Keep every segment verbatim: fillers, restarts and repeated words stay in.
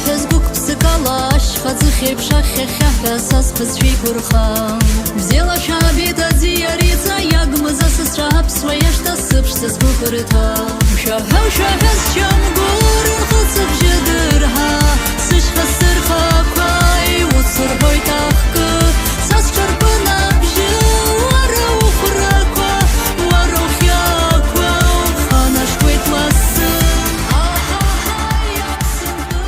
Ҳәа згәык-ԥсык ала ашьха ӡыхь еиԥш ахьхьа-хьхьаҳәа са сбызшәа еиқәырхам. Бзиала шәаабеит аӡиариҵа, иагмыз асасцәа аԥсуа иашҭа сыԥшӡа сгәыӷырҭа. Ушәаҳәа, ушәаҳәа, сшьамгәыр нхыҵ абжьы дырҳа, сышьха сырхақәа иуцырҳәоит ахкы, са сҿарпын абжьы, уара ухәрақәа, уара ухиақәа уханашкуеит лассы. Аҳаҳаи, Аԥсынтәыла!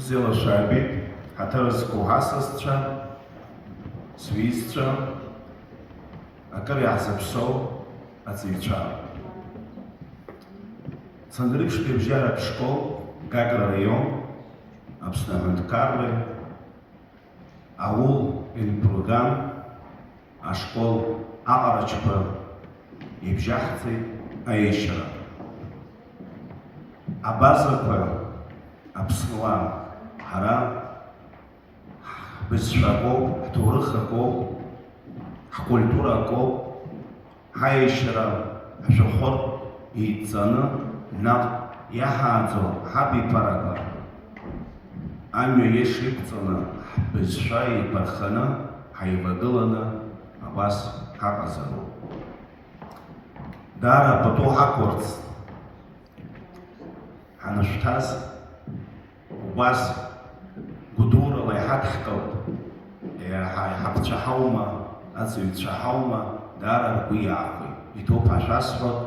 Бзиала шәаабеит, ҳаҭыр зқәу ҳасасцәа, сҩызцәа, акыр иаҳзыԥсоу аҵаҩцәа. Цандрыԥшьтәи абжьаратә школ, Гагра раион, Аԥсны аҳәынҭқарреи, аул Елбурган ашкол аҟарачқәа ибжьаҳҵеит аиашьара. Абазақәа Аԥсны уан, ҳара ҳбызшәа акоуп, ҳҭоурых акоуп, ҳкультура акоуп, ҳаиашьара ашәахәа идҵаны наҟ иаҳааӡо ҳабиԥарақәа, амҩа иеша иқәҵаны ҳбызшәа еиқәырханы ҳаивагыланы абас ҳаҟазароуп. Даара пату ҳақәырҵт ҳанышәҭаз. Убас гәыдурала иҳадҳкылт, еиҳа иҳақәцәа ҳаума, аҵаҩцәа ҳаума, даара ргәы иаахәеит. Иҭоуп ҳәа шәасҳәап,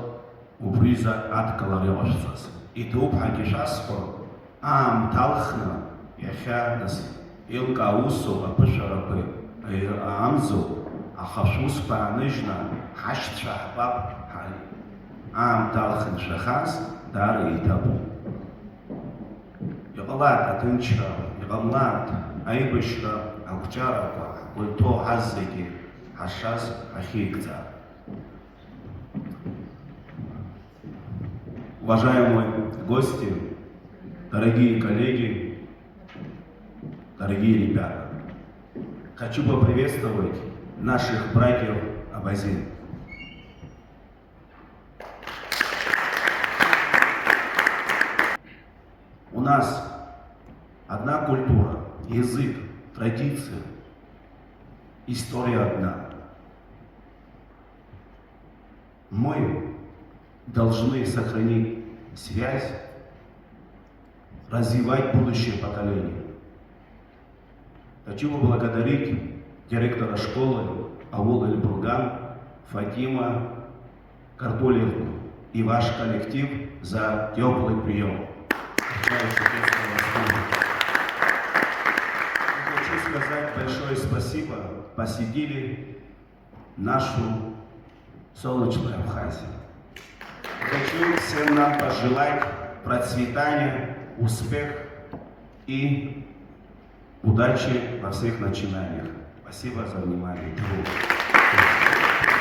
убриазы адкылара иҟашәҵаз. Иҭоуп ҳәагьы шәасҳәап, аамҭа алхны, иахьа нас еилкаау усуп, аԥышәарақәеи амзоуп, аха шәусқәа ааныжьны ҳашьцәа ҳбап, ҳа-, аамҭа алхны шәахаз даара еиҭабуп. Иҟалааит аҭынчра, иҟамлааит аибашьра, ақәҿиарақәа, ҳгәы иҭоу ҳазегьы ҳашаз ҳахьеигӡа. Уважаемые гости, дорогие коллеги, дорогие ребята, хочу поприветствовать наших братьев абазин. У нас одна культура, язык, традиция, история одна. Мы должны сохранить связь, развивать будущее поколение. Хочу поблагодарить директора школы аул Эльбурган Фатима Кардулевну и ваш коллектив за тёплый приём. Отправить чудесного сына. И хочу сказать большое спасибо. Посетили нашу солнечную Абхазию. Хочу всем нам пожелать процветания, успех и удачи во всех начинаниях. Спасибо за внимание.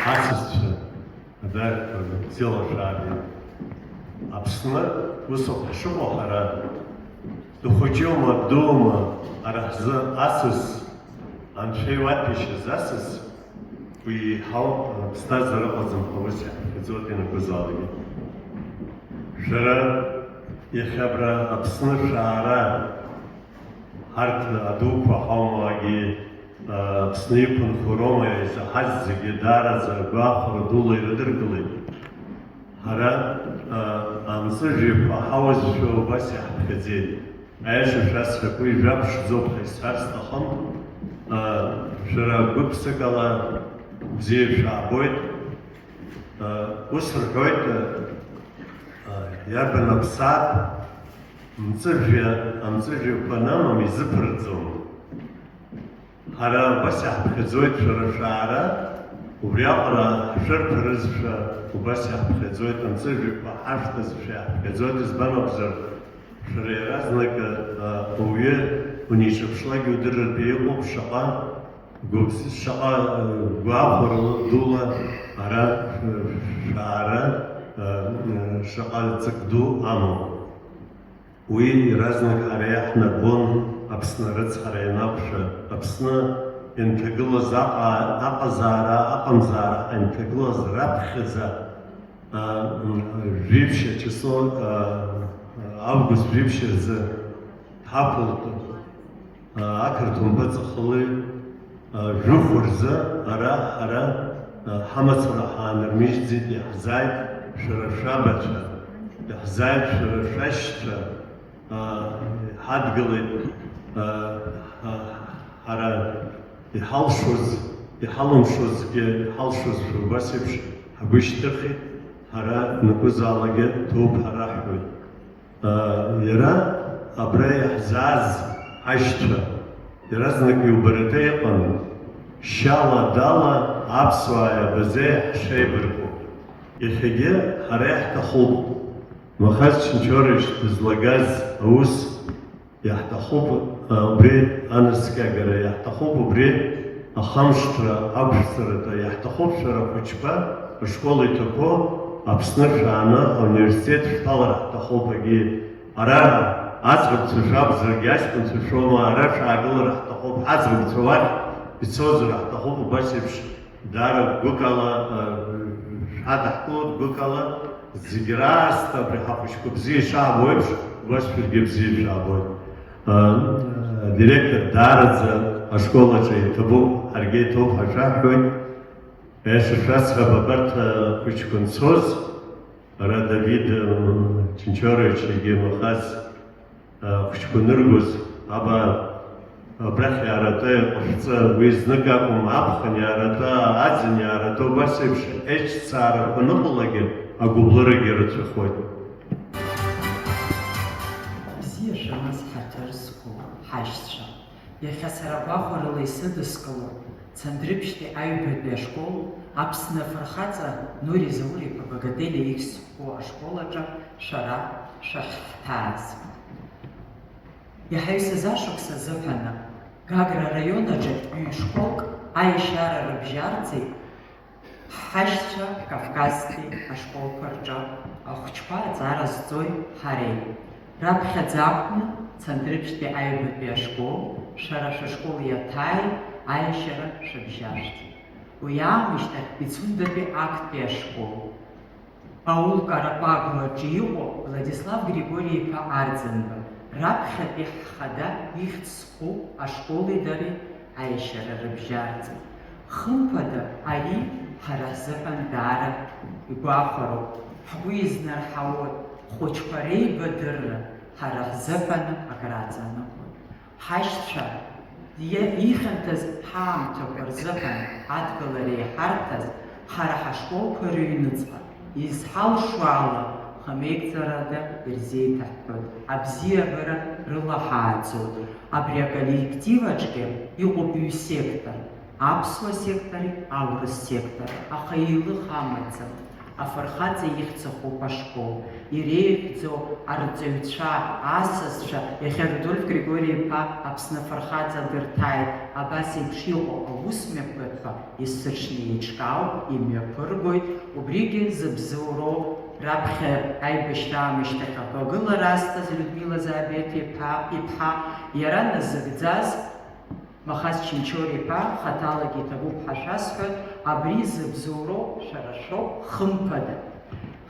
Асасцәа, адаҟьақәа, бзиала шәаабеит. Аԥсны усоуп ҳшыҟоу ҳара. Дыхәыҷума, дуума, ара ҳзы асас, анцәа иуаҭәеишьаз асас, уи еиҳау аԥсҭазаара ыҟаӡам ҳәа ус иаҳҳәаӡоит ианакәызаалакгьы. Шәара иахьа абра Аԥсны шәаара, ҳарҭ адуқәа ҳаума, Аԥсны иқәынхо роума изаҳаз зегьы даараӡа агәахәара дула ирыдыркылеит. Ҳара, а, амҵәыжәҩақәа ҳауазшәа убас иаҳԥхьаӡеит. Аиаша шәасҳәап, уи жәаԥшӡоуп ҳәа исҳәар сҭахым. А, шәара гәык-ԥсыкала бзиа шәаабоит. А, ус рҳәоит, а, а, иарбан аԥсаатә мҵәыжәҩа, амҵәыжәҩақәа анамам изыԥырҵуам. Ҳара убас иаҳԥхьаӡоит шәара шәаара, убри аҟара ҳшәырԥарызшәа убас иаҳԥхьаӡоит, амҵәыжәҩақәа ҳашәҭазшәа иаҳԥхьаӡоит, избан акәзар, шәара иаразнак, а, ауаҩы униҿаԥшлакгьы удырратәы иҟоуп, шаҟа гәыбз-, шаҟа, а, гәахәара дула ара шә-, шәаара, а, шаҟа ҵак ду амоу. Уи иаразнак ҳара иаҳнарбон Аԥсны арыцҳара ианақәшәа, Аԥсны ианҭагылаз аҟа-, аҟазаара, аҟамзаара ҳанҭагылаз раԥхьаӡа, а, м, жәиԥшь ачисло, а, август жәиԥшь рзы ҳақәылт. Ақырҭуа мпыҵахалаҩ, жәохә рзы ара ҳара ҳамацара ҳаанырмыжьӡеит, иаҳзааит шәара шәабацәа, иаҳзааит шәара шәашьцәа, ҳадгылеит, ҳара иҳалшоз, иҳалымшозгьы, иҳалшозшәа убас еиԥш ҳгәы ишьҭыхит, ҳара накәызаалакгьы ҭоуп ҳараҳҳәоит. Иара Абра иаҳзааз ҳашьцәа, иаразнак иубараны иҟан, шьала-дала аԥсуааи абазеи ҳшеибарку. Иахьагьы ҳара иаҳҭахуп. Махаз Чынчорович дызлагаз аус иаҳҭахуп, убри анаскьагара иаҳҭахуп, убри ахамышҭра ақәшәҵарада иаҳҭахуп, шәара ахәыҷқәа ашкол иҭақәоу Аԥсны шәааны ауниверситет шәҭалар ҳҭахуп, егьи ара аӡӷабцәа шәакәзаргьы, аҷкәынцәа шәоума, ара шәаагылар ҳҭахуп, ҳаӡӷабцәа уахь ицозар ҳҭахуп, убас еиԥш Даара гәыкала, э, шәҳадаҳкылоит, гәыкала, зегь раасҭа абри ҳахәыҷқәа бзиа ишаабо еиԥш, убас шәаргьы бзиа шәаабоит. Э, адиректор даараӡа ашкол аҿы иҭабуп, ҳаргьы иҭоуп ҳәа шәаҳҳәоит. Аиаша шәасҳәап, абарҭ ахәыҷқәа анцоз, ара Давид, э, Чынчорович егьи Махаз ахәыҷқәа ныргоз, абар, абрахь иаарата иҟашәҵа, уи знык акәым, аԥхын иаарата, аӡын иаарата, убас еиԥш еиҿцаарақәа аныҟалогьы, агәыблырагьы рацәахоит. Бзиа шәымаз ҳаҭыр зқәу ҳашьцәа, иахьа сара гәахәарыла исыдыскыло, Цандрыԥшьтәи аҩбатәи ашкол, Аԥсны афырхаҵа Нури Заур-иԥа Багателиа ихьӡ зху ашкол аҿы шәара шәахьҳҭааз. Иаҳа ҩсыза шықәса азыҳәаны, Гагра араион аҿы ҩ-школк аешьара рыбжьарҵеит, ҳашьцәа Кавказтәи ашколқәа рҿы ахәыҷқәа аҵара зҵои ҳареи. Раԥхьаӡа акәны Цандрыԥшьтәи аҩбатәи ашкол, шәара шәышкол иаҭааит аешьара шәыбжьашәҭ. Уи аамышьҭахь Пицундатәи актәи ашкол, аул Карапагәлаҿы иҟоу Владислав Григори-иԥа Арӡынба, раԥхьатәи ҳхада ихьӡ зху ашколи дареи аешьара рыбжьарҵеит. Хымԥада, ари ҳара ҳзыҳәан даара игәахәароуп, ҳгәы изнарҳауоит, ҳхәыҷқәа реибадырра ҳара ҳзыҳәан акраҵанакуеит. Ҳашьцәа, иа-, ихьанҭаз ҳаамҭақәа рзыҳәан адгылара иҳарҭаз, ҳара ҳашколқәа рыҩныҵҟа, изҳалшо ала, хамеигӡарада ирзеиҭаҳҳәоит абзиабара рылаҳааӡоит. Абри аколлектив аҿгьы иҟоуп ҩ-сектор, аԥсуа сектори аурыс сектори, аха еилых амаӡам. Афырхаҵа ихьӡ ахуп ашкол, иреиӷьӡоу арҵаҩцәа, асасцәа, иахьа Рудольф Григори-иԥа Аԥсны афырхаҵа дырҭааит, абас еиԥш иҟоу аусмҩаԥгатәқәа есыҽны еиҿкаауп, имҩаԥыргоит, убригьы зыбзоуроу раԥхьа аибашьра аамышьҭахь агәагылара азҭаз Людмила Заабеҭ-иԥа, иԥҳа, иара назыгӡаз Махаз Чынчор-иԥа, хаҭалагьы иҭабуп ҳәа шәасҳәоит, абри зыбзоуроу шәара шәоуп, хымԥада.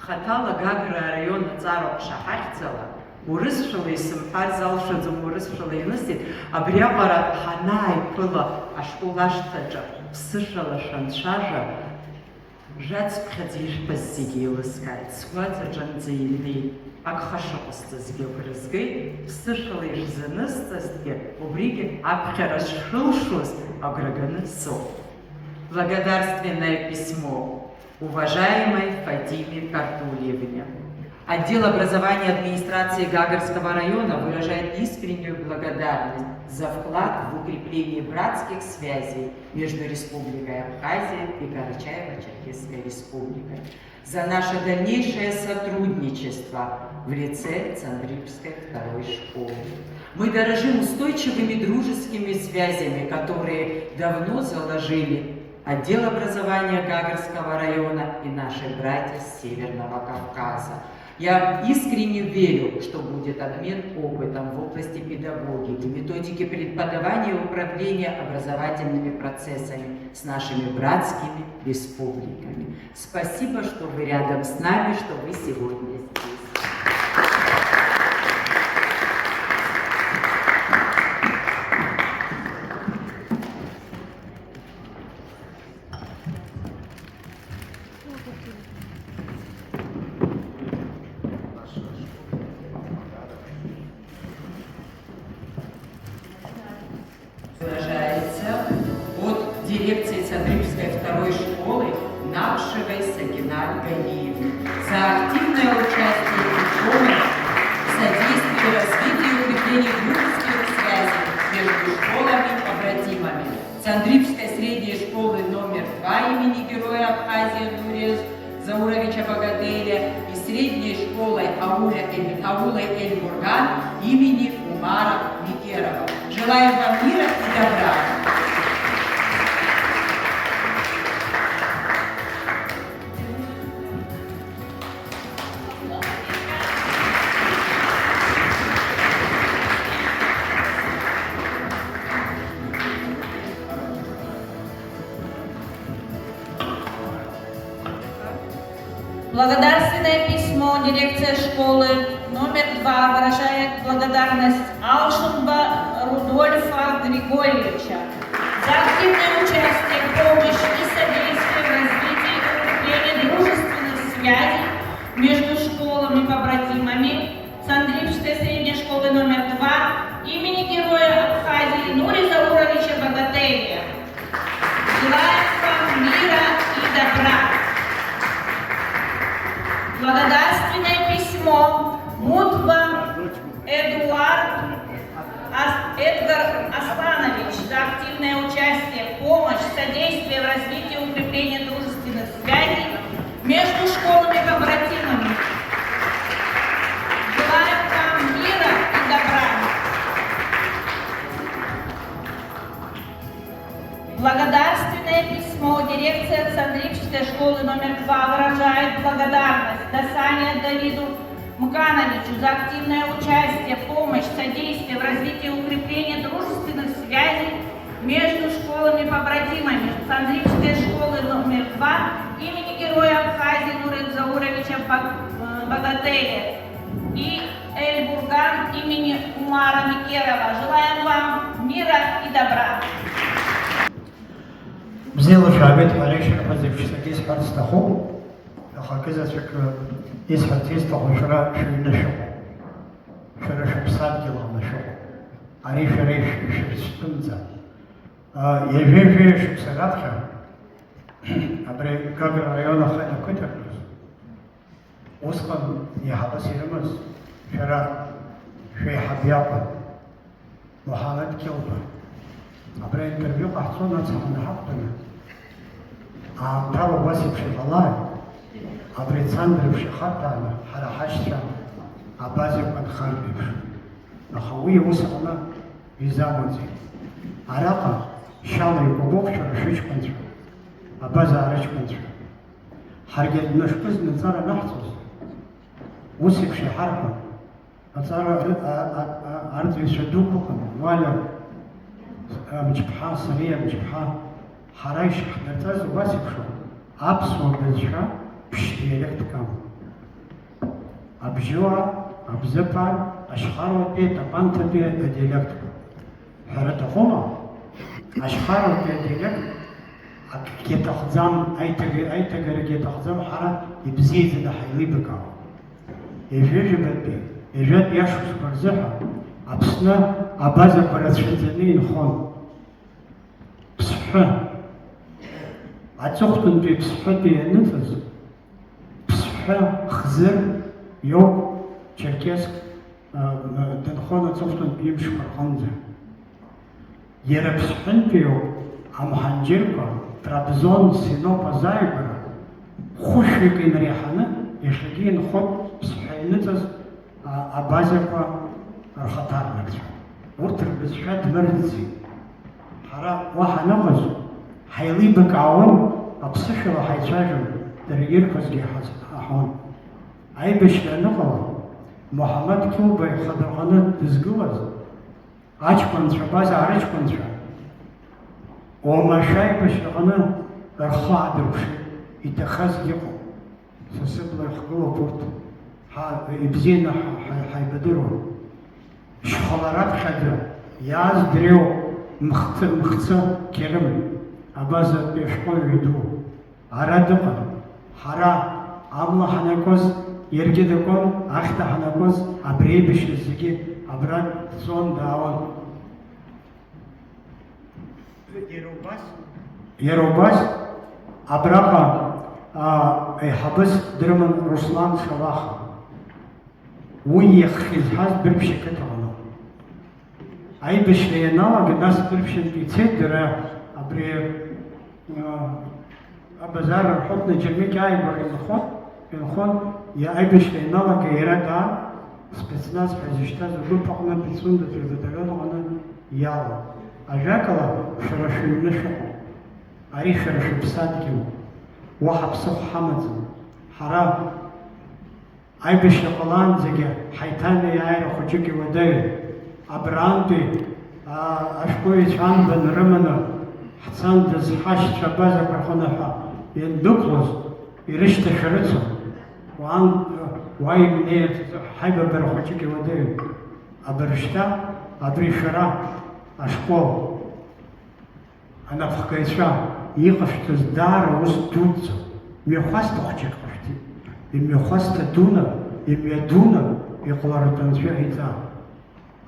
Хаҭала Гагра араион аҵара ҟәша ҳахьӡала, урысшәала исымҳәар залшаӡом, урысшәала инысит, абриаҟара ҳанааиԥыла ашкол ашҭаҿы ԥсышәала шәанцәажәа, Жәацԥхьаӡа ишәҳәаз зегьы еилыскааит, сгәаҵаҿынӡа инеит, агха шыҟасҵазгьы агәра згеит, ԥсышәала ишәзанысҵазгьы, убригьы аԥхьара шшәылшоз агәра ганы соуп. Благодарственное письмо уважаемой Фатиме Картульевне. Отдел образования администрации Гагарского района выражает искреннюю благодарность за вклад в укрепление братских связей между Республикой Абхазия и Карачаево-Черкесской Республикой, за наше дальнейшее сотрудничество в лице Цандрипской второй школы. Мы дорожим устойчивыми дружескими связями, которые давно заложили отдел образования Гагарского района и наши братья с Северного Кавказа. Я искренне верю, что будет обмен опытом в области педагогики, методики преподавания и управления образовательными процессами с нашими братскими республиками. Спасибо, что вы рядом с нами, что вы сегодня здесь. Выражается от дирекции Цандрипской второй школы Набшевой Сагинат Галиевны за активное участие и помощь в содействии развитию Богатыря и средней школой аула Эль-, аула Эль-Бурган имени Умара Микерова. Желаем вам мира и добра! Благодарственное письмо дирекция школы номер два выражает благодарность Алшинба Рудольфа Григорьевича за активное участие, помощь и содействие в развитии и укреплении дружественных связей между школами-побратимами Сандрипской средней школы номер два имени Героя Абхазии Нури Зауровича Богатыря. Желаем вам мира и добра. Благодарственное письмо Мутба Эдуард Ас-, Эдгар Асланович за активное участие, помощь, содействие в развитии и укреплении дружественных связей между школами-побратимами. Желаем вам мира и добра. Благодарственное письмо дирекции Александрийской школы номер два выражает благодарность Дасания Давиду Мкановичу за активное участие, помощь, содействие в развитии и укреплении дружественных связей между школами-побратимами Александрийской школы номер два имени Героя Абхазии Нурет Зауровича Баг-, э, Богатыря и Эльбурган имени Умара Микерова. Желаем вам мира и добра! Бзиала шәаабеит ҳәа ишәҳәаз еиԥш саргьы исҳәарц сҭахуп, аха акызаҵәык исҳәарц исҭаху шәара шәыҩны шәыҟоуп, шәара шәыԥсадгьыл аҟны шәыҟоуп, ари шәара ишәырцәтәымӡан. Ҩажәа-ҩажәа шықәса раԥхьа абри Гагра араион ахы-, ақыҭарҭахь Усҟан еиҳабыс ирымаз шәара шәеиҳаб иакәын, Муҳаммед Кьылба. Абра интервиу ҟаҳҵон ацҳаны ҳақәтәаны. Аамҭала убас еиԥш иҟалааит, абри Цандрыԥшь ихарҭәааны ҳара ҳашьцәа абазақәа нхартә еиԥш. Аха уи аус аҟны изамуӡеит. Араҟа шьала икәабоуп шәара шәыҷкәынцәа, абазаа рыҷкәынцәа. Ҳаргьы адәны ашкыз наҵара анаҳҵоз, ус еиԥш иҳарҳәон, аҵара, а, а, а, арҵаҩцәа дуқәа ыҟан, Уалиа Амҷԥҳа, Сариа Амҷԥҳа, ҳара ишаҳдырҵаз убас еиԥшын, аԥсуа бызшәа ԥшь-диалектк амоуп. Абжьуаа, Абзыԥаа, Ашьхаруатәи, Атапанҭатәи адиалектқәа. Ҳәара аҭахума, Ашьхаруатәи адиалект акгьы аҭахӡам, аиҭага-, аиҭагарагьы аҭахӡам, ҳара ибзиаӡаны ҳаилибакаауеит. Ҩажәа-ҩажәабатәи, ҩажәатәи ашықәсқәа рзыҳәа Аԥсны абазақәа рацәаӡаны инхон. Ԥсҳәы. Аҵыхәтәантәи Ԥсҳәытәи ианыҵаз, Ԥсҳәы Хзыр иоуп, Черкесск, а, а, дынхон аҵыхәтәантәи имшқәа рҟынӡа. Иара Ԥсҳәынтәи иоуп, амҳанџьырқәа, Трабзон, Синоп азааигәара, хәышәҩык инареиҳаны иахьагьы инхоит Ԥсҳәы ианыҵаз а-, абазақәа рхаҭарнакцәа. Урҭ рбызшәа дмырӡӡеит. Ҳара уа ҳаныҟаз, ҳаилибакаауан, аԥсышәала ҳаицәажәон, дара ирҳәозгьы ҳаз-, ҳаҳәон. Аибашьра аныҟала, Муҳаммад Кьылба ихадырҟаны дызгылаз, аҷкәынцәа, абазаа рыҷкәынцәа, уамашәа аибашьраҟны рхы аадырԥшит, иҭахазгьы ыҟоуп. Са сыбла ихгылоуп урҭ, ҳа, ибзианы ҳа, ҳа, ҳаибадыруан. Шьхала раԥхьаӡа иааз дреиуоуп Мхцы, Мхцы Керым, абазатәи ашәҟәыҩҩы ду. Ара дыҟан. Ҳара амла ҳанакуаз, иаргьы дакуан, ахьҭа ҳанакуаз, абри аибашьра зегьы абра дцон, даауан. Иара убас, иара убас абраҟа, а, еиҳабыс дрыман Руслан Шалаха. Уи иахьхьи зҳаз Дәрыԥшь ақыҭа ҟалон. Аибашьра ианалага, нас Дәрыԥшьынтә ицеит, дара абри, а, Абазар рҳәоит, Наџьармыкьа ааигәара инхоит, Инхон, иа-, аибашьра ианалага иара даан, спецназ ҳәа изышьҭаз агәыԥ аҟны Пицунда ибаталион аҟны иалан. Ажәакала, шәара шәыҩны шәыҟоуп. Ари шәара шәыԥсадгьыл. Уаҳа ԥсыхәа ҳамаӡам. Ҳара аибашьра ҟалаанӡагьы ҳаиҭанеиааира хәыҷык иуадаҩын. Абраантәи, аа, ашәҟәыҩҩцәа анбан рыманы ҳцандаз, ҳашьцәа абазақәа рҟны ҳәа иандәықәлоз, ирышьҭашәарыцон. Уан-, уа имнеирц азы ҳаибабара хәыҷык иуадаҩын. Абыржәшьҭа абри шәара ашкол анапхгаҩцәа иҟашәҵаз даара ус дуӡӡан. Мҩахәасҭа хәҷык ҟашәҵеит. Имҩахәасҭа дуны, имҩадуны иҟалартә анцәа иҟаиҵа.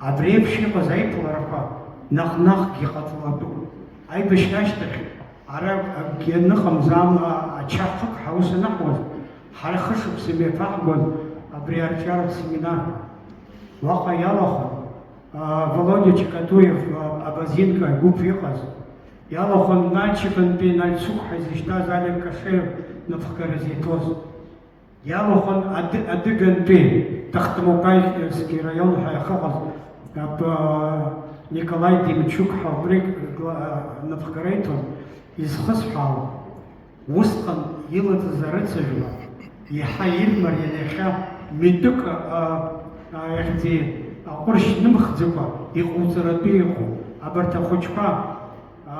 Абри еиԥш иҟаз аиԥыларақәа наҟ-наҟгьы ҟаҵалатәуп. Аибашьра ашьҭахь, ара акгьы аныҟамзаам, ача хык ҳаус анаҳуаз, ҳара хышықәса имҩаԥаҳгон абри арҿиаратә семинарқәа. Уаҟа иалахәын, а, Володиа Чекатуев, а, Абазинка игәыԥ иҟаз, иалахәын Нальчикынтәи Нальцук ҳәа изышьҭаз Алик Кашеев напхгара зиҭоз. Иалахәын Ады-, Адыгантәи Тахтамукаевский раион ҳәа иахыҟаз аб-, Николаи Демчук ҳәа убригь гла-, напхгара иҭон. Изхысҳәаау, усҟан илыҵыз арыцәажәара иаҳа ирмариан иахьа митәык, а, а, ихьӡи аҟәыршь нымхӡакәа иҟауҵаратәы иҟоу абарҭ ахәыҷқәа, а,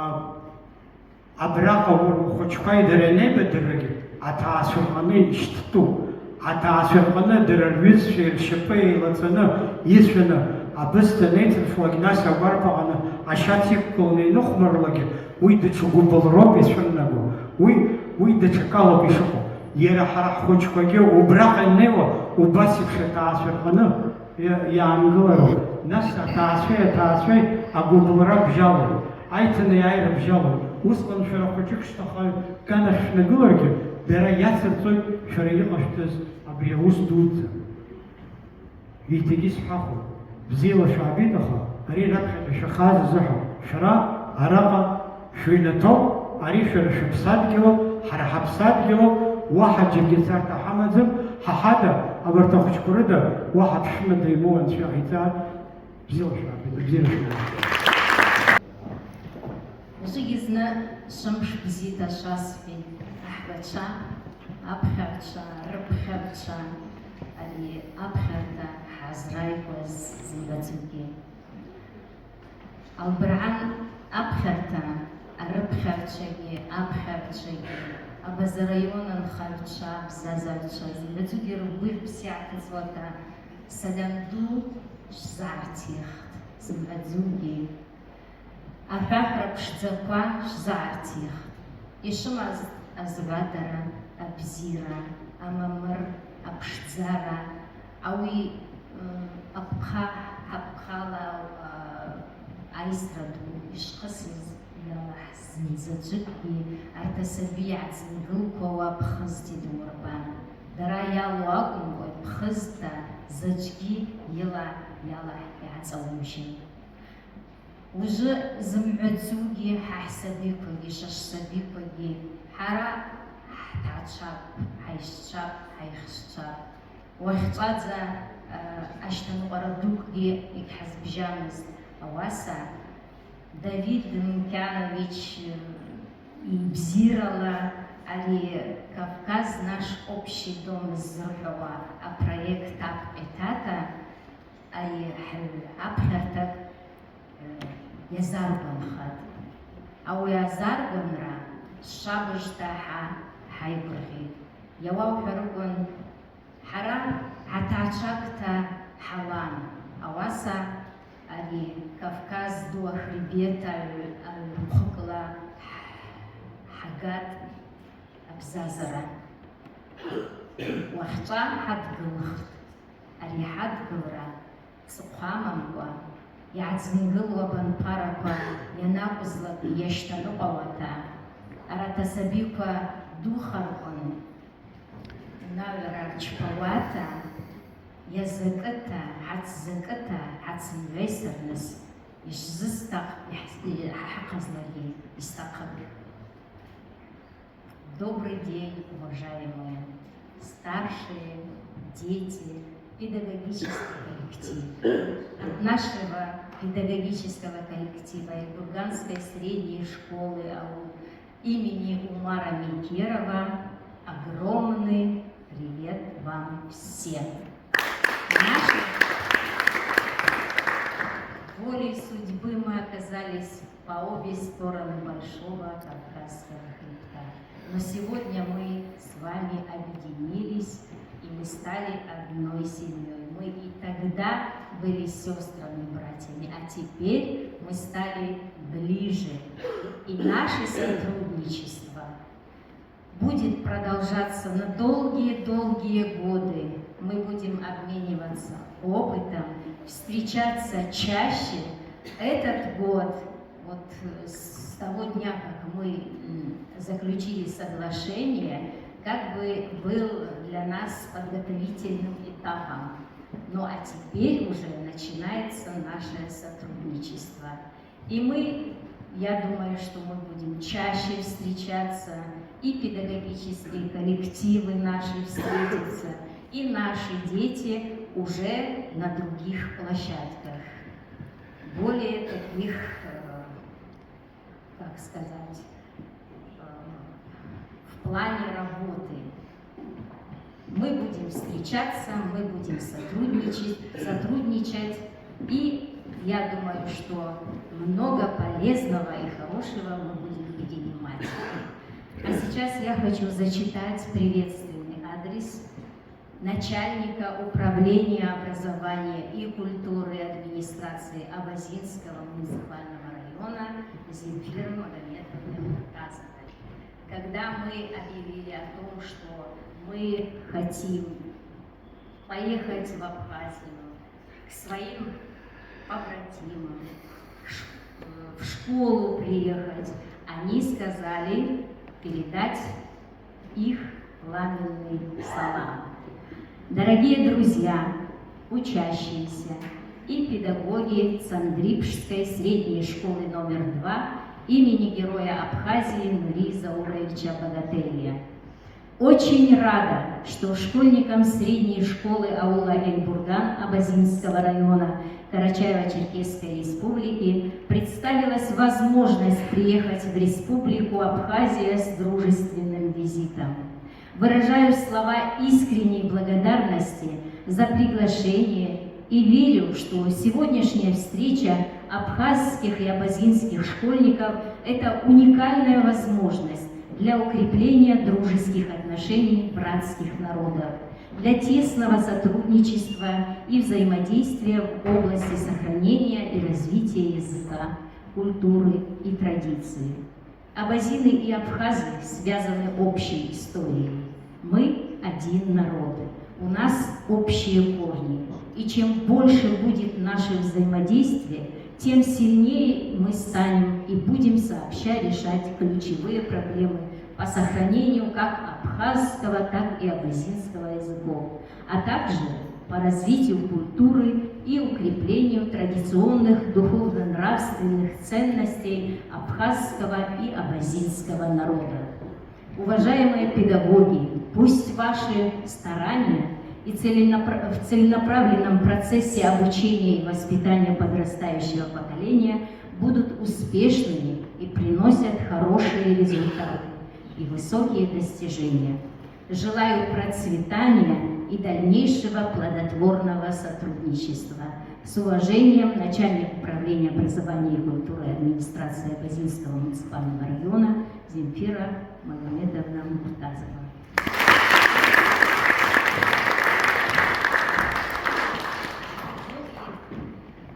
Абраҟа уара ухәыҷқәа дара ианеибадыррагьы, аҭаацәа рҟны ишьҭтәуп. Аҭаацәа рҟны дара рҩызцәа ршьапы еилаҵаны ицәаны, абысҭа анеиҵырфуагь, нас агәарԥ аҟны ашьац иқәгыланы иныхәмарлогьы, уи даҽа гәыбылроуп ицәырнаго. Уи, уи даҽакалоуп ишыҟоу. Иара ҳара ҳхәыҷқәагьы убраҟа инеиуа убас еиԥш аҭаацәа рҟны иа-, иаангылароуп. Нас аҭаацәеи аҭаацәеи агәыбылра бжьалоит, аиҭанеиааира бжьалоит. Усҟан шәара хәыҷык шьҭахьҟа ганахь шәнагыларгьы, дара иацырҵоит шәара иҟашәҵаз абри аус дуӡӡа. Еиҭагьы исҳәахуеит, бзиала шәаабеит, аха ари раԥхьаҟа шәахааз азыҳәан шәара араҟа шәыҩнаҭоуп, ари шәара шәыԥсадгьылуп, ҳара ҳаԥсадгьылуп, уаҳа џьаргьы царҭа ҳамаӡам, ҳа ҳада, абарҭ ахәыҷқәа рыда, уаҳа ԥшәымада имоу анцәа иҟаиҵааит, бзиала шәаабеит, бзиара шәымоуит. Уажәыгьы зны шәымш бзиа шәасҳәеит, аҳбацәа, аԥхьарцәа, рыԥхьарцәа, ари аԥхьарҭа ҳазрааигәаз зындаӡәгьы. Албырҳан аԥхьарҭа, арыԥхьарцәагьы, аԥхьарцәагьы, абазараион анхаҩцәа, абзазаҩцәа, зындаӡәгьы ргәи рыԥси аҭыҵуа ҳәа салам ду шәзаарҭихт, зымҳәаӡогьы. Аҳәаҳәра ԥшӡақәа шәзаарҭихт, ишымаз азгәадара, абзиара, амамыр, аԥшӡара, ауи, м, аԥха, ҳаԥхала, а, аизара ду ишхысыз иалаҳз зынзаҵәыкгьы арҭ асаби иааӡынгылқәауа ԥхыӡ дидурбан. Дара иалоу акәымкәа, ԥхыӡ ҳәа заҵәгьы ила иалаҳ иааҵаумшьеит. Уажәы зымҳәаӡогьы ҳа ҳсабиқәагьы, шәа шәсабиқәагьы, ҳара ҳҭаацәап, ҳаишьцәап, ҳаихшьцәап. Уахьҵәаӡа, а, ашьҭаныҟәара дукгьы егьҳазбжьамызт. Ауаса Давид Мқьанович ибзиарала ари Кавказ наш общий дом ззырҳәауа апроект аԥҟьеит ата, ари ҳаҩ аԥхьарҭак иазаргәанхеит. Ауи азаргәанра шабыжта ҳа ҳаигәырӷьеит. Иауауҳәарыкәын, ҳара ҳаҭаацәакта ҳалан, ауаса ари Кавказ ду ахребет аҩ-, аҩрхәыкла ҳ-, ҳагат абзазара. Уахьҵәа ҳадгылхт. Ари ҳадгылра ҵыхәа амамкәа, иааӡынгылоу абанԥарақәа ианакәызлак иашьҭаныҟәауата, арҭ асабиқәа духарҟын, унаҩара рчԥауата, иазакыта, ҳацзакыта, ҳацымҩеисырныс ишзысҭах, иаҳ-, иҳахьыҟазлакгьы исҭахым. Добрый день, уважаемые! старшие, дети, педагогический коллектив. От нашего педагогического коллектива Эльбурганской средней школы АУ имени Умара Мейкерова огромный привет вам всем. Наши волей судьбы мы оказались по обе стороны Большого Кавказского хребта. Но сегодня мы с вами объединились, и мы стали одной семьей. Мы и тогда были сестрами, братьями, а теперь мы стали ближе. И наше сотрудничество будет продолжаться на долгие-долгие годы. Мы будем обмениваться опытом, встречаться чаще. Этот год, вот, э, с того дня, как мы, м, заключили соглашение, как бы был для нас подготовительным этапом. Ну а теперь уже начинается наше сотрудничество. И мы, я думаю, что мы будем чаще встречаться, и педагогические коллективы наши встретятся, и наши дети уже на других площадках. Более таких, э, как сказать, э, в плане работы. Мы будем встречаться, мы будем сотрудничать, сотрудничать, и я думаю, что много полезного и хорошего мы будем перенимать. А сейчас я хочу зачитать приветственный адрес начальника управления образования и культуры администрации Абазинского муниципального района Земфиры Магометовны Муртазовой. Когда мы объявили о том, что мы хотим поехать в Абхазию к своим побратимам, в ш-, в школу приехать, они сказали передать их пламенный салам. Дорогие друзья, учащиеся и педагоги Цандрипшской средней школы номер два имени Героя Абхазии Нури Зауровича Багателия. Очень рада, что школьникам средней школы аула Эльбурган Абазинского района Карачаево-Черкесской Республики представилась возможность приехать в Республику Абхазия с дружественным визитом. Выражаю слова искренней благодарности за приглашение и верю, что сегодняшняя встреча абхазских и абазинских школьников — это уникальная возможность для укрепления дружеских отношений братских народов, для тесного сотрудничества и взаимодействия в области сохранения и развития языка, культуры и традиций. Абазины и абхазы связаны общей историей. Мы один народ, у нас общие корни. И чем больше будет наше взаимодействие, тем сильнее мы станем и будем сообща решать ключевые проблемы по сохранению как абхазского, так и абазинского языков, а также по развитию культуры и укреплению традиционных духовно-нравственных ценностей абхазского и абазинского народа. Уважаемые педагоги, пусть ваши старания и целенапра-, в целенаправленном процессе обучения и воспитания подрастающего поколения будут успешными и приносят хорошие результаты и высокие достижения. Желаю процветания и дальнейшего плодотворного сотрудничества. С уважением, начальник управления образования и культуры администрации Абазинского муниципального района Земфира Магомедовна Муртазова.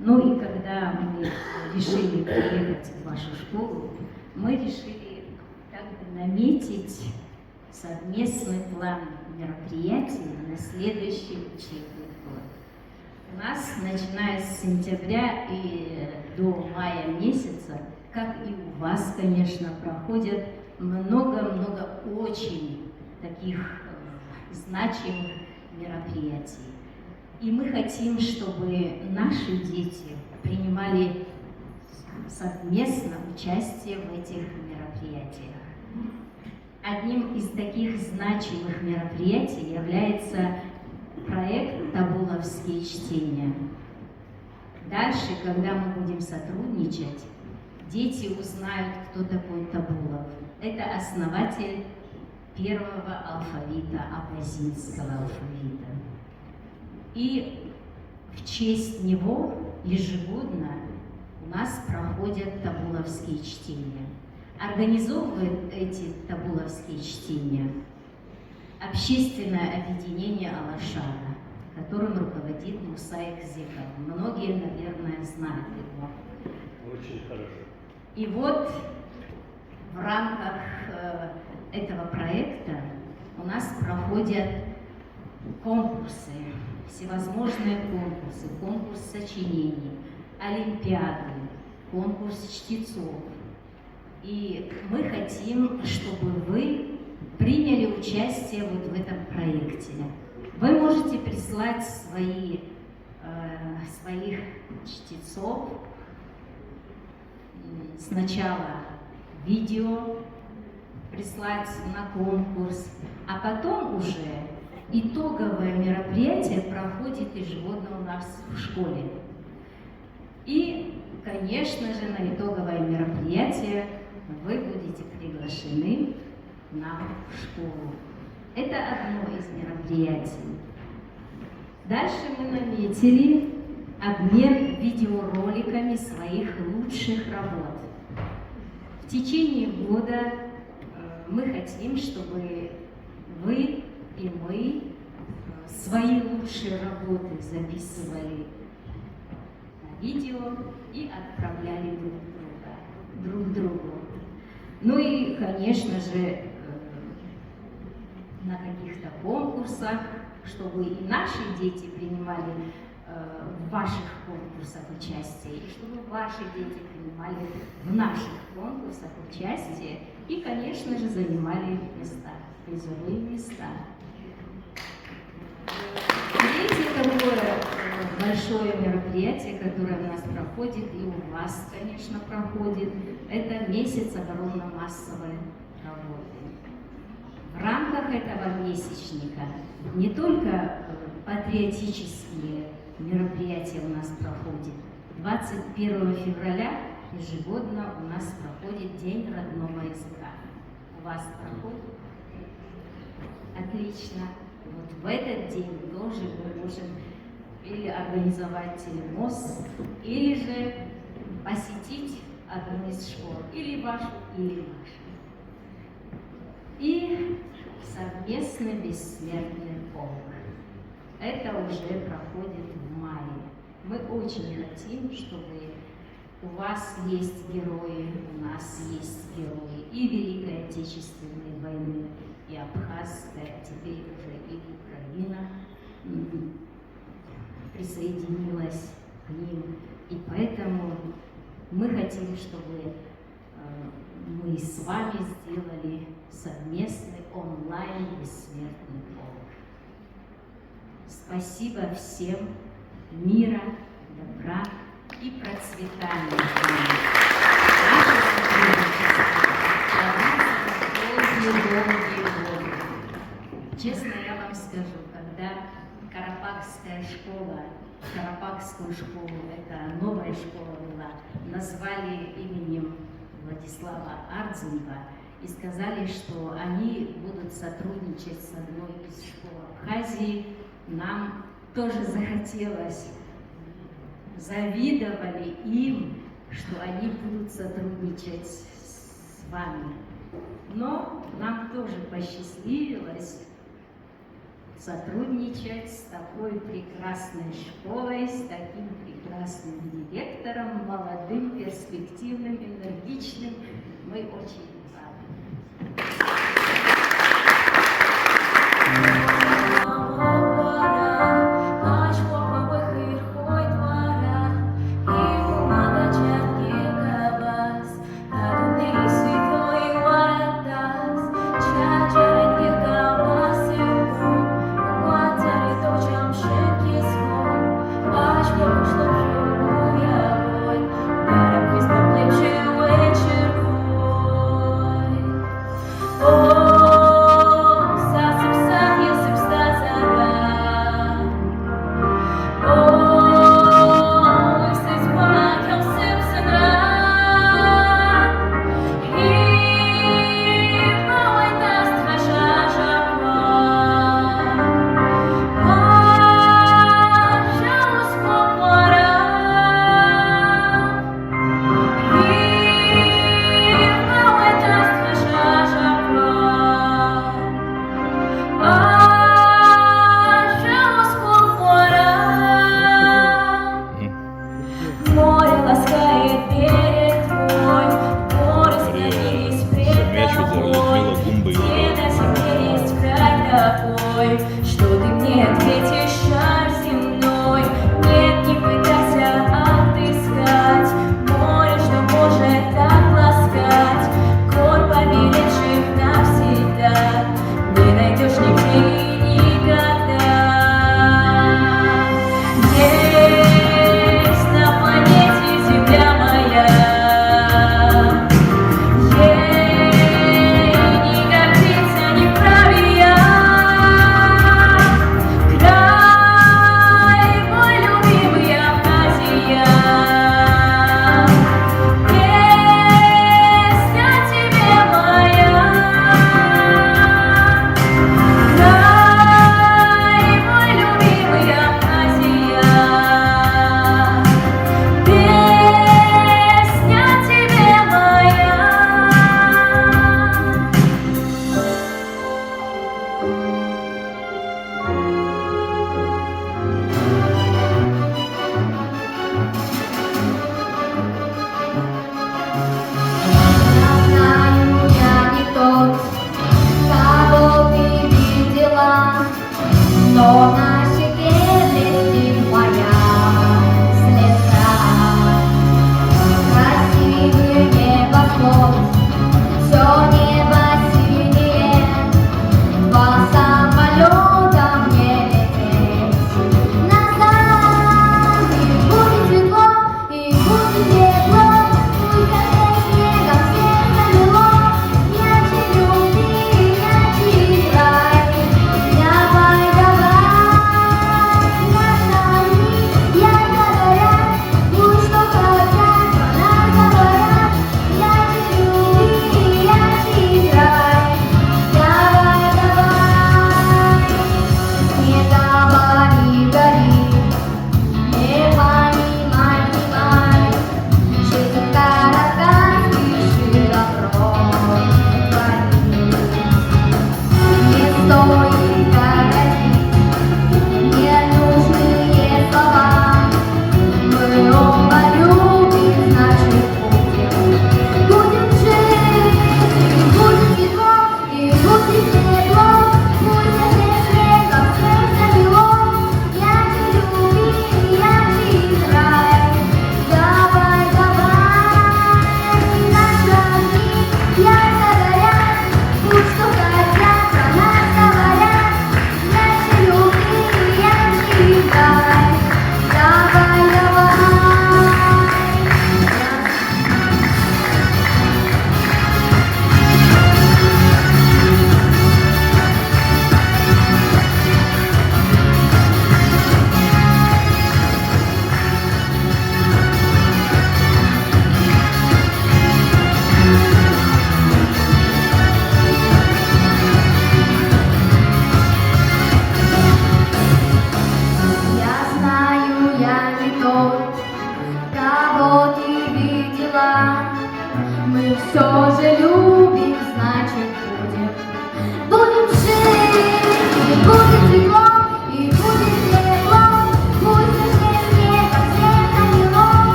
Ну и когда мы решили приехать в вашу школу, мы решили как бы наметить совместный план мероприятий на следующий учебный год. У нас, начиная с сентября и до мая месяца, как и у вас, конечно, проходят много-много очень таких, э, значимых мероприятий. И мы хотим, чтобы наши дети принимали совместно участие в этих мероприятиях. Одним из таких значимых мероприятий является проект «Тобуловские чтения». Дальше, когда мы будем сотрудничать, дети узнают, кто такой Тобулов. Это основатель первого алфавита, абазинского алфавита. И в честь него ежегодно у нас проходят тобуловские чтения. Организовывает эти тобуловские чтения общественное объединение «Алашара», которым руководит Муса Экзеков. Многие, наверное, знают его. Очень хорошо. И вот в рамках, э, этого проекта у нас проходят конкурсы, всевозможные конкурсы, конкурс сочинений, олимпиады, конкурс чтецов. И мы хотим, чтобы вы приняли участие вот в этом проекте. Вы можете прислать свои, э, своих чтецов, м, сначала видео прислать на конкурс, а потом уже итоговое мероприятие проходит ежегодно у нас в школе. И, конечно же, на итоговое мероприятие вы будете приглашены к нам в школу. Это одно из мероприятий. Дальше мы наметили обмен видеороликами своих лучших работ. В течение года, э, мы хотим, чтобы вы и мы, э, свои лучшие работы записывали на видео и отправляли друг друга, друг другу. Ну и, конечно же, э, на каких-то конкурсах, чтобы и наши дети принимали, э, в ваших конкурсах участие, и чтобы ваши дети принимали в наших конкурсах участие и, конечно же, занимали места, призовые места. Третье такое, э, большое мероприятие, которое у нас проходит, и у вас, конечно, проходит, это месяц оборонно-массовой работы. В рамках этого месячника не только, э, патриотические мероприятия у нас проходят. Двадцать первого февраля ежегодно у нас проходит День родного языка. У вас проходит? Отлично. Вот в этот день тоже мы можем или организовать телемост, или же посетить одну из школ, или вашу, или нашу. И совместный бессмертный полк. Это уже проходит в мае. Мы очень хотим, чтобы у вас есть герои, у нас есть герои и Великой Отечественной войны, и Абхазская, а теперь уже и Украина, м, присоединилась к ним. И поэтому мы хотим, чтобы, э, мы с вами сделали совместный онлайн бессмертный полк. Спасибо всем. Мира, добра и процветания вам. Наше сотрудничество продлится на долгие-долгие годы. Честно я вам скажу, когда Карапакская школа, Карапакскую школу, это новая школа была, назвали именем Владислава Ардзинба, и сказали, что они будут сотрудничать с одной из школ Абхазии. Нам тоже захотелось, завидовали им, что они будут сотрудничать с вами. Но нам тоже посчастливилось сотрудничать с такой прекрасной школой, с таким прекрасным директором, молодым, перспективным, энергичным. Мы очень рады. Нет, ветер шар земной, нет, не пытайся отыскать море, что может так ласкать гор, побелевших навсегда. Не найдёшь нигде и никогда. Есть на планете Земля моя, ей не гордиться не вправе я. Край мой любимый, Абхазия, песня тебе моя. Край мой любимый, Абхазия, песня тебе моя. Знаю, я не тот, кого ты видела, но на щеке блестит моя слеза. Красивый небосвод, всё небо синее, по самолётам не лететь. Назад, и будет светло, и будет тепло, пусть опять снегом всех замело. Нянчи любви, нянчи край, давай, давай.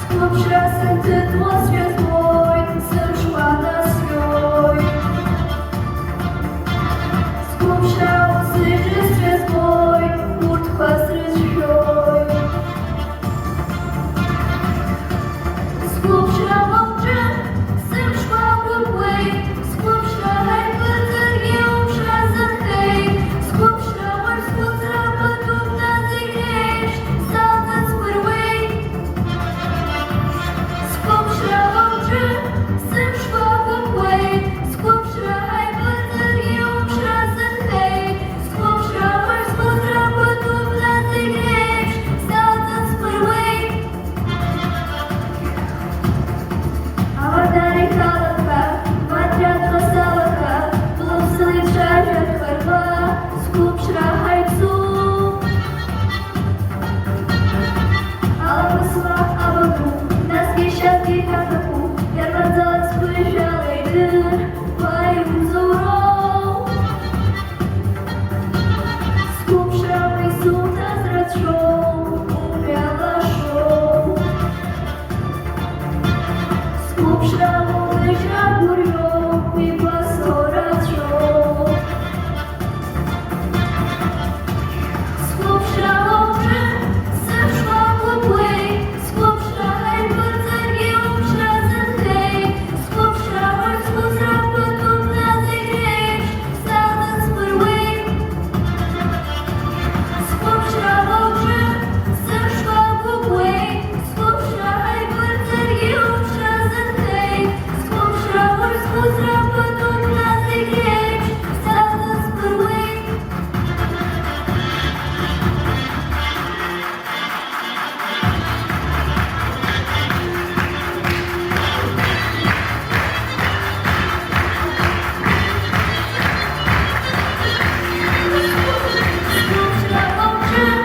Сгәыԥшра сынҭыҵуазшәа збоит, сымшқәа наскьоит. Сгәыԥшра узыжьызшәа збоит, урҭқәа срыцәшәоит. Сгәыԥшра уаҿын, сымшқәа гәыԥуеит, сгәыԥшра ҳаиԥырҵыргьы уԥшра сынхеит, сгәыԥшра уаҿ схәыцра патуп, нас зегь реиԥш салҵын сԥыруеит. Сгәыԥшра уаҿын, сымшқәа гәыԥуеит, сгәыԥшра ҳаиԥырҵыргьы уԥшра сынхеит, сгәыԥшра уаҿ схәыцра патуп, нас зегь реиԥш салҵын сԥыруеит. Амардара ихалаха, маҭәа салаха, лыԥсы леицәажәартә хырба, сгәыԥшра ҳаицуп. Алаԥысла абаку, насгьы шьазгьы ҳаҭаху, иарбанзаалак сгәыжәла идыр, уа иузуроу. Сгәыԥшра уи суҭаз рацәоуп, умҩа лашоуп. Сгәыԥшра угәыжьра гәырҩоуп, игәасҭо рацәоуп. Сгәыԥшра уаҿын, сымшқәа гәыԥуеит, сгәыԥшра ҳаиԥырҵыргьы уԥшра сынхеит, сгәыԥшра уаҿ схәыцра патуп, нас зегь реиԥш салҵын сԥыруеит. Сгәыԥшра уаҿын, сымшқәа гәыԥуеит, сгәыԥшра ҳаиԥырҵыргьы уԥшра сынхеит, сгәыԥшра уаҿ схәыцра патуп, нас зегь реиԥш салҵын сԥыруеит. Сгәыԥшра уаҿын,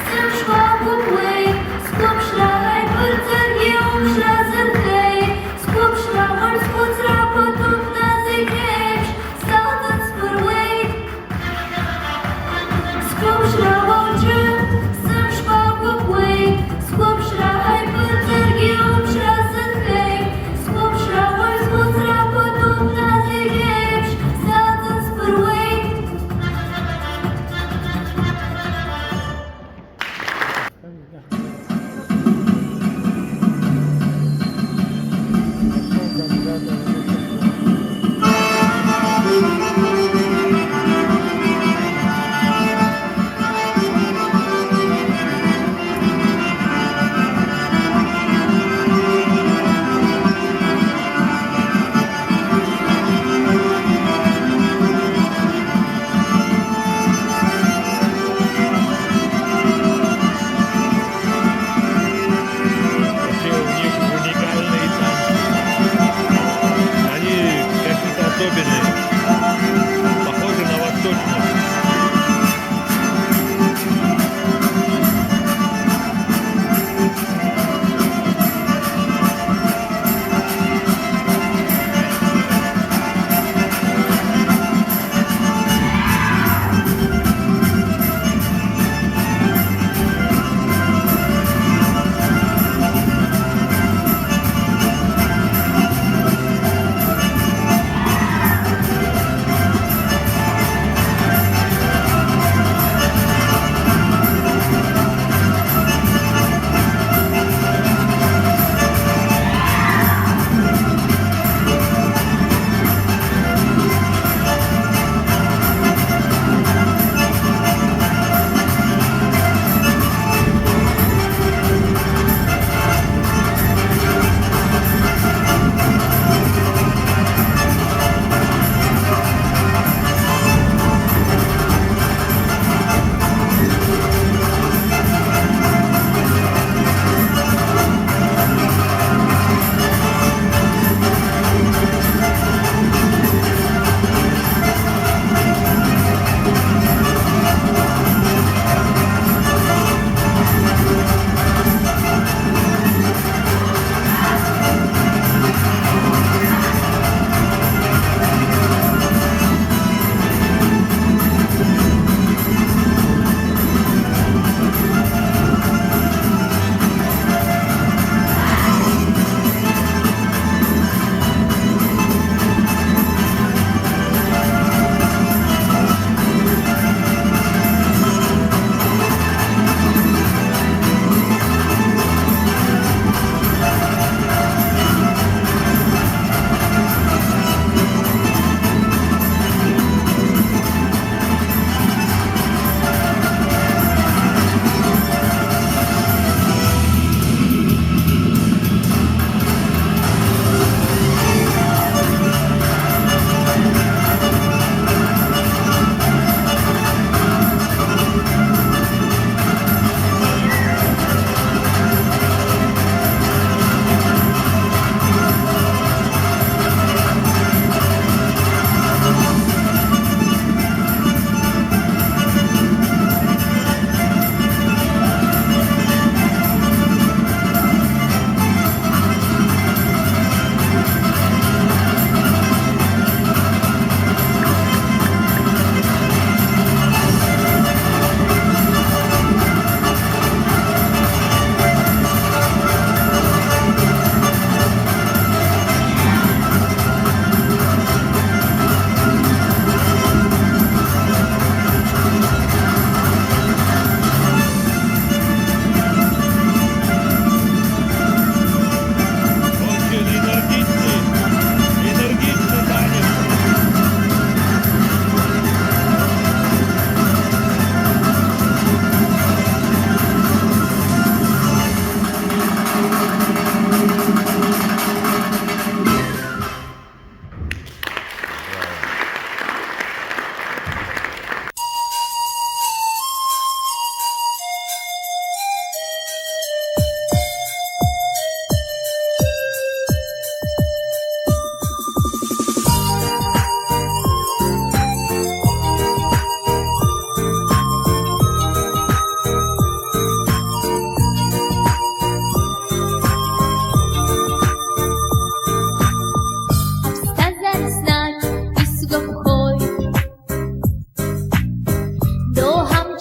сымшқәа гәыԥуеит, сгәыԥшра ҳаиԥырҵыргьы уԥшра сынхеит, сгәыԥшра уаҿ схәыцра патуп, нас зегь реиԥш салҵын сԥыруеит. Сгәыԥшра уаҿын, сымшқәа гәыԥуеит, сгәыԥшра ҳаиԥырҵыргьы уԥшра сынхеит, сгәыԥшра уаҿ схәыцра патуп, нас зегь реиԥш салҵын сԥыруеит.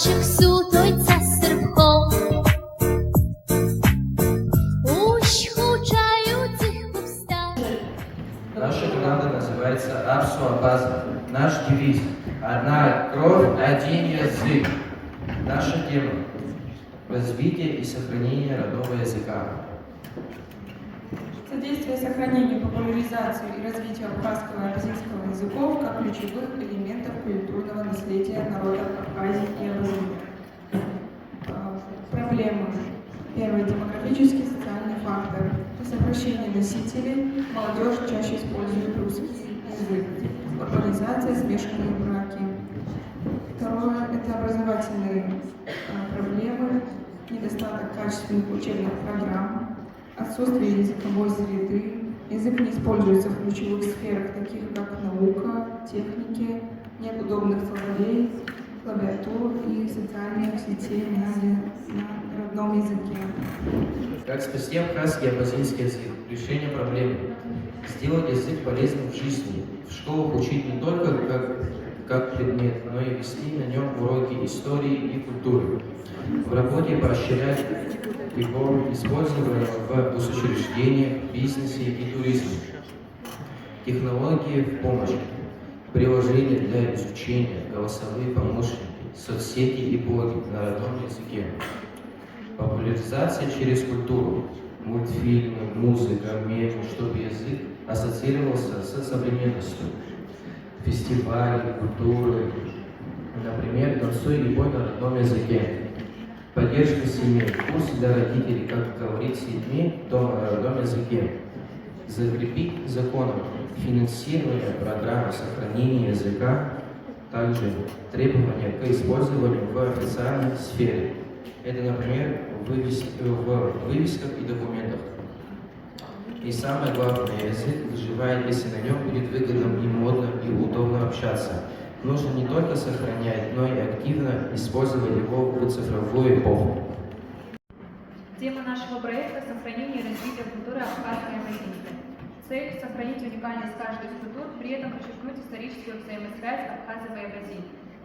Шықәсуҭоит са сырԥхо. Ушьхәа уҿаҩу ӡыхьқәа ԥсҭа. Наша команда называется «Аԥсуа абаза». Наш девиз: «Одна кровь, один язык». Наша тема: развитие и сохранение родного языка. Содействие сохранению, популяризации и развитию абхазского и абазинского языков как ключевых элементов культурного наследия народов Абхазии и Абазинии. А, Проблемы. Первый — демографический социальный фактор. Сокращение носителей, молодежь чаще использует русский язык. Урбанизация, смешанные браки. Второе — это образовательные а, проблемы, недостаток качественных учебных программ, отсутствие языковой среды, язык не используется в ключевых сферах, таких как наука, техники, нет удобных словарей, клавиатур и социальных сетей на, на родном языке. Как спасти абхазский и абазинский язык? Решение проблемы: сделать язык полезным в жизни. В школах учить не только как, как предмет, но и вести на нем уроки истории и культуры. В работе поощрять его использование в госучреждениях, бизнесе и туризме. Технологии в помощь. Приложения для изучения, голосовые помощники, соцсети и блоги на родном языке. Популяризация через культуру. Мультфильмы, музыка, мемы, чтобы язык ассоциировался с современностью. Фестивали, культуры. Например, «Танцуй и пой на родном языке». Поддержка семей. Курсы для родителей, как говорить с детьми дома на родном языке. Закрепить законом финансирование программ сохранения языка. Также требования к использованию в официальной сфере. Это, например, в вывес-, в вывесках и документах. И самое главное, язык выживает, если на нем будет выгодно и модно и удобно общаться. Нужно не только сохранять, но и активно использовать его в цифровую эпоху. Тема нашего проекта — сохранение и развитие культуры абхазской и абазинской. Цель — сохранить уникальность каждой из культур, при этом подчеркнуть историческую взаимосвязь Абхазии и Абазии.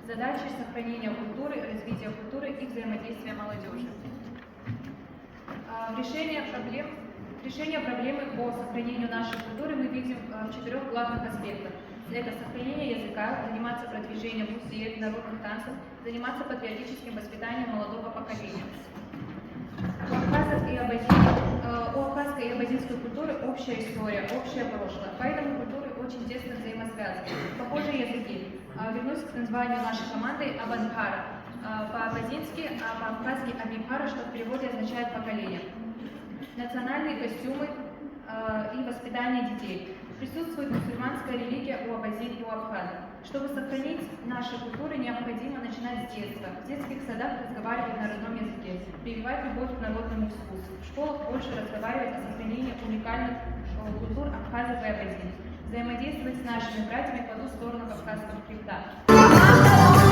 Задачи — сохранение культуры, развитие культуры и взаимодействия молодежи. А, Решение проблем, решение проблемы по сохранению нашей культуры мы видим а, в четырех главных аспектах. Это сохранение языка, заниматься продвижением музеев, народных танцев, заниматься патриотическим воспитанием молодого поколения. У абхазов и абазин, э, у абхазской и абазинской культуры общая история, общее прошлое, поэтому культуры очень тесно взаимосвязаны. Похожие языки. А, Вернусь к названию нашей команды — Абанпара. А, По-абазински, а по-абхазски — Абипара, что в переводе означает «поколение». Национальные костюмы э, и воспитание детей. Присутствует мусульманская религия у абазин и у абхазов. Чтобы сохранить наши культуры, необходимо начинать с детства. В детских садах разговаривать на родном языке, прививать любовь к народному вкусу. В школах больше разговаривать о сохранении уникальных э, культур абхазов и абазин. Взаимодействовать с нашими братьями по ту сторону Кавказского хребта.